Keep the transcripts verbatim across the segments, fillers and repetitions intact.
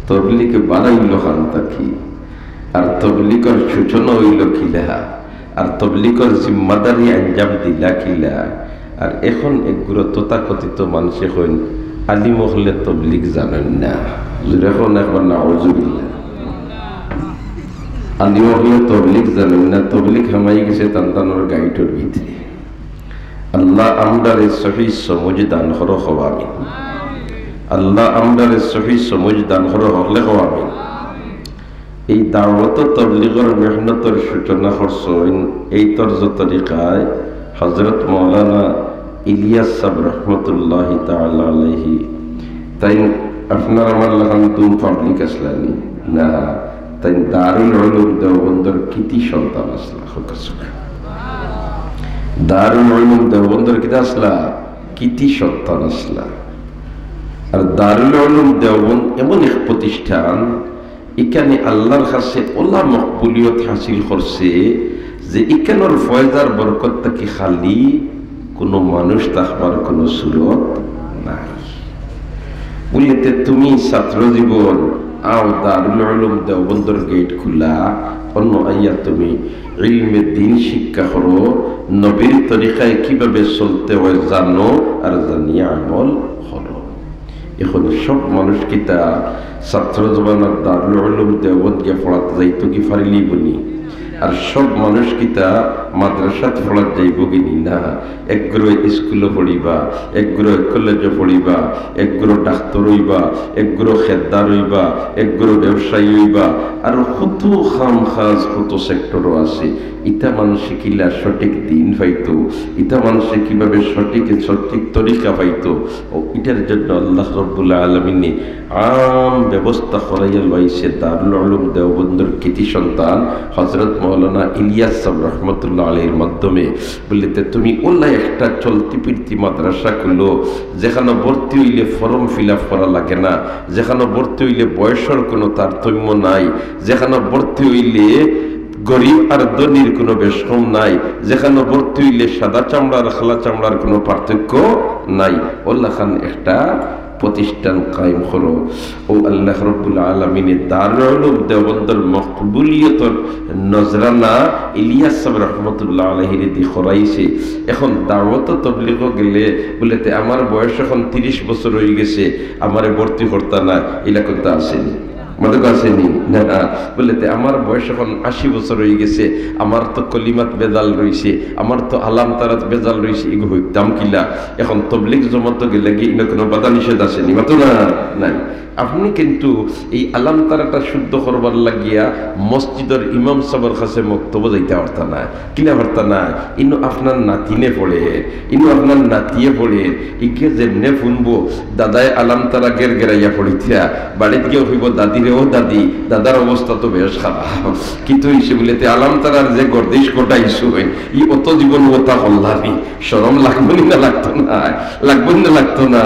তবলিগ বানাইল খান থাকি, আর তবলিগর সূচনা অইল কিলা, আর তবলিগর জিম্মাদারি আঞ্জাম দিলা কিলা, আর এখন এগুলো তথাকথিত মানষে কইন, আলিম অকলে তবলিগ জানইন না। জোরে কইন একবার নাউজুবিল্লাহ। আলিম অকলে তবলিগ জানইন না, তবলিগ হামাই গেছে তান তানর গাইটর ভিতরে। আল্লাহ আমরারে সহি সমঝ দান করো, কও আমিন। আল্লাহ আমরারে সহি সমঝ দান করো, হকলে কও আমিন। এই দাওয়াত তবলিগর মেহনতর সূচনা করছইন এই তর্জ তরিকায় হযরত মাওলানা ইলিয়াস সাহেব রহমতুল্লাহি তাআলা আলাইহি। তাইন আপনার আমার লাখান দুম পাবলিক আছলা নি? না, তাইন দারুল উলুম দেওবন্দর কৃতি সন্তান আছলা। দারুল উলুম দেওবন্দর কিতা আছলা? কৃতি সন্তান আছলা। আর দারুল উলুম দেওবন্দ এমন এক প্রতিষ্ঠান, ইখানে আল্লাহর কাছে ওলা মকবুলিয়ত হাসিল করছে যে ইখানর ফয়জার বরকত থাকি খালি কোনো মানুষ থাকবার কোনো সুরত নাই। বুলে, "তে তুমি ছাত্র জীবন, আও দারুল উলুম দেওবন্দর গেট খুলা, অন্য আইয়া তুমি ইলমে দিন শিক্ষা করো, নবীর তরিকায় কিভাবে চলতে হয় জানো, আর জানিয়া আমল করো।" এখন সব মানুষ কিতা ছাত্র জমানার দারুল উলুম দেওবন্দ গিয়া পড়াত যাইতো কি পারিলিবো নি? আর সব মানুষ কিতা মাদ্রাসাত পড়াত যাইবো কি নি? না, একগুলো স্কুলো পড়িবা, একগুলো কলেজো পড়িবা, একগুলো ডাক্তার অইবা, একগুলো খেদ্দার অইবা, একগুলো ব্যবসায়ী অইবা, আর কত কাম কাজ, কত সেক্টরও আছে। ইতা মানষে কিলা সঠিক দিন পাইতো, ইতা মানষে কিভাবে সঠিক, সঠিক তরিকা পাইতো, ও ইটার জন্য আল্লাহ রব্বুল আলামিনে আম ব্যবস্থা করাইয়া লইছে দারুল উলুম দেওবন্দর কৃতি সন্তান হযরত মাওলানা ইলিয়াস সাহেব রহমতুল্লাহ আলাইহির মাধ্যমে। বুলে, "তে তুমি ওলা একটা চলতি ফিরতি মাদ্রাসা খুলো, যেখানো ভর্তি অইলে ফর্ম ফিল আপ করা লাগে না, যেখানো ভর্তি অইলে বয়সর কোনো তারতম্য নাই, যেখানো ভর্তি অইলে গরিব আর ধনীর কোনো বেশকম নাই, যেখানো ভর্তি অইলে সাদা চামড়ার কালা চামড়ার কোনো পার্থক্য নাই, ওলাখান একটা প্রতিষ্ঠান কায়েম করো।" ও আল্লাহ রব্বুল আলামিনে দারুল উলুম দেওবন্দর মকবুলিয়তর নজরানা ইলিয়াস সাহেব রহমতুল্লাহ আলাইহিরে দি করাইছে। এখন দাওয়াত তবলিগো গেলে বুলে, "তে আমার বয়স এখন তিরিশ বছর অইগেছে, আমারে ভর্তি করতা না, ইলা কুন্তা আছে নি?" মাতউক্কা, আছে নি? না, না। বুলে, "তে আমার বয়স এখন আশি বছর অইগেছে, আমার তো কলিমাত ভেজাল রইছে, আমার তো আলাম তারাত ভেজাল রইছে, ইগু অইতাম কিলা?" এখন তবলিগ জমাতো গেলে কি ইনো কোনো বাধা নিষেধ আছে নি? মাতো না, নাই। আপনে কিন্তু এই আলাম তারাটা শুদ্ধ করবার লাগিয়া মসজিদর ইমাম সাহেবর কাছে মক্তবো যাইতা পারতা না, কিলা পারতা না? ইনো আপনার নাতিনে পড়ের, ইনো আপনার নাতিয়ে পড়ের, ইগে যেমনে হুনবো, দাদায় আলাম তারা গের গেরাইয়া পড়িতরা, বাড়িত গিয়া কইবো, "দাদিরে, ও দাদি, দাদার অবস্থা তো বেশ খারাপ।" কিতা অইছে বুলে, "তে আলাম তারার যে গর্দিশ ঘটাইছো, ই অত জীবন অতা করলা নি, শরম লাগবো নি না লাগতো না? লাগবো নি না লাগতো না?"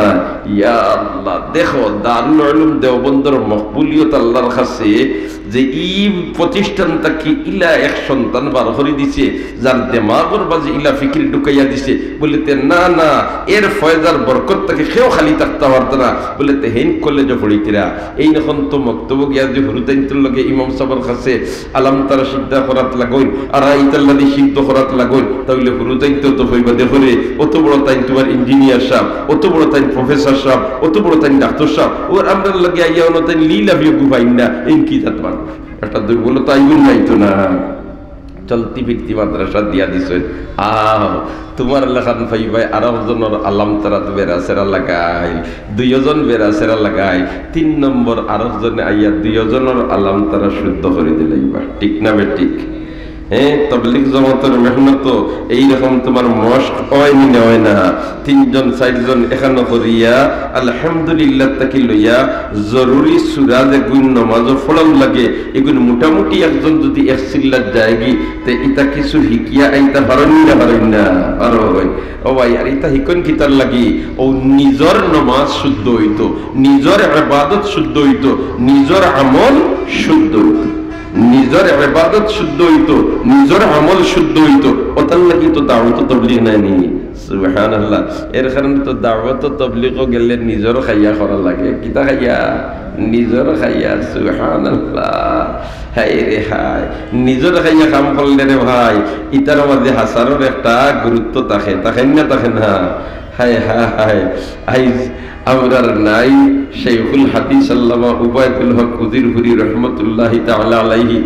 ইয়া আল্লাহ, দেখো, দারুল উলুম দেওবন্দর মকবুলিয়ত আল্লাহর কাছে যে ই প্রতিষ্ঠান থাকি ইলা এক সন্তান বার করি দিছে, যার দেমাগর বাজে ইলা ফিকির ঢুকাইয়া দিছে, বুলে, "তে না, না, এর ফয়জার বরকত থাকি কেউ খালি থাকতা পারতা না।" বুলে, "তে হেইন কলেজো পড়িতরা, এইন এখন তো মক্তবো গিয়া যে হুরুতাইন্তর লগে ইমাম সাহেবর কাছে আলাম তারা সিদ্ধা করাত লাগইন, আর ইতাল্লাদি সিদ্ধ করাত লাগইন, তাইলে হুরুতাইন্তে তো কইবা, 'দেখো রে, অত বড় তাইন তোমার ইঞ্জিনিয়ার সাহেব, অত বড় তাইন প্রফেসর সাহেব, অত বড় তাইন ডাক্তার সাহেব, অউ আমরার লগে আইয়া অনো তাইন লি লাফিয়ে গুফাইন না, এইন কি জাত মানুষ?'" একটা দুর্বলতা আইবো না, আইতো না? চলতি ফিরতি মাদ্রাসা দিয়া দিছইন। আও, তোমার লাখান পাইবায় আরক জনর আলাম তারাত বেড়া সেরা লাগাইল, দুইজন বেড়া সেরা লাগাইল, তিন নম্বর আরক জনে আইয়া দুইজনর আলাম তারা শুদ্ধ করি দিলাইবা। ঠিক না বেঠিক? হ্যাঁ, তবলিগ জমাতর মেহনত তো এইরকম তোমার মশক অয় নি না অয় না? তিনজন চাইরজন এখানো করিয়া আলহামদুলিল্লাহ থাকি লইয়া জরুরি সুরা যেগুন নমাজো পড়াও লাগে, এগুন মোটামুটি একজন যদি এক চিল্লাত যায়গি, তে ইতা কিছু হিকিয়া আইতা পারইন না, পারইন না, পারইন। ও ভাই, আর ইতা হিকইন কিতার লাগি? ও নিজর নমাজ শুদ্ধ অইতো, নিজর ইবাদত শুদ্ধ অইতো, নিজর আমল শুদ্ধ অইতো, নিজর ইবাদত শুদ্ধ অইতো, নিজর আমল শুদ্ধ অইতো, অতার লাগি তো দাওয়াত তবলিগ নায় নি। সুবহানাল্লাহ। এর কারণে তো দাওয়াত ও তবলিগও গেলে নিজর খাইয়া করা লাগে। কিতা খাইয়া? নিজর খাইয়া। সুবহানাল্লাহ। হায় রে হায়, নিজর খাইয়া কাম করলে রে ভাই, ইতার মাঝে হাসারর একটা গুরুত্ব থাকে, থাকে না, থাকে না? হায় হায় হায়। আইজ আমরার নাই শাইখুল হাদিস আল্লামা উবায়দুল হক উজিরপুরি রহমতুল্লাহি তাআলা আলাইহি।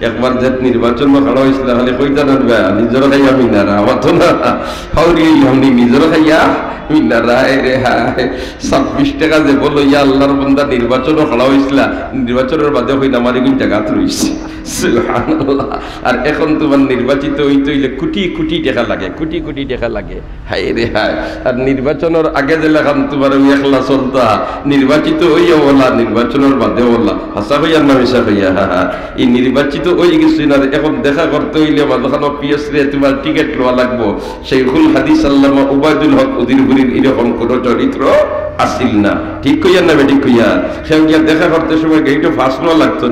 একবার যে নির্বাচন খাড়া অইছিল, খালি কইতা না বা, নিজর খাইয়া মিনারা, আমার তো না, হাউরি আমি নিজর খাইয়া মিনারা, এ রে হায়। ছাব্বিশ টাকা যে বলো, ইয়া আল্লাহর বন্দা, নির্বাচনও খাড়া অইছিল, নির্বাচনর বাদে কইন আমার এগুন জাগাত রইছে। সুবহানাল্লাহ। আর এখন তোমার নির্বাচিত অইতে অইলে কোটি কোটি টাকা লাগে, কোটি কোটি টাকা লাগে। হায় রে হায়। আর নির্বাচনর আগে যে লাখান তোমার ওই একলা চলতা, নির্বাচিত অইয়া ওলা, নির্বাচনর বাদে ওলা। হাছা কইয়ার না মিছা কইয়ার? এই নির্বাচিত অই গেছি না, এখন দেখা করতে অইলে মাঝখানো পিএস রে তোমার টিকিট লওয়া লাগবো। শাইখুল হাদিস আল্লামা উবায়দুল হক উজিরপুরির এরকম কোনো চরিত্র আছিল না। ঠিক কইয়ার না বেঠিক কইয়ার? সে গিয়া দেখা করতে সময় গেইটো পাস লওয়া লাগতো।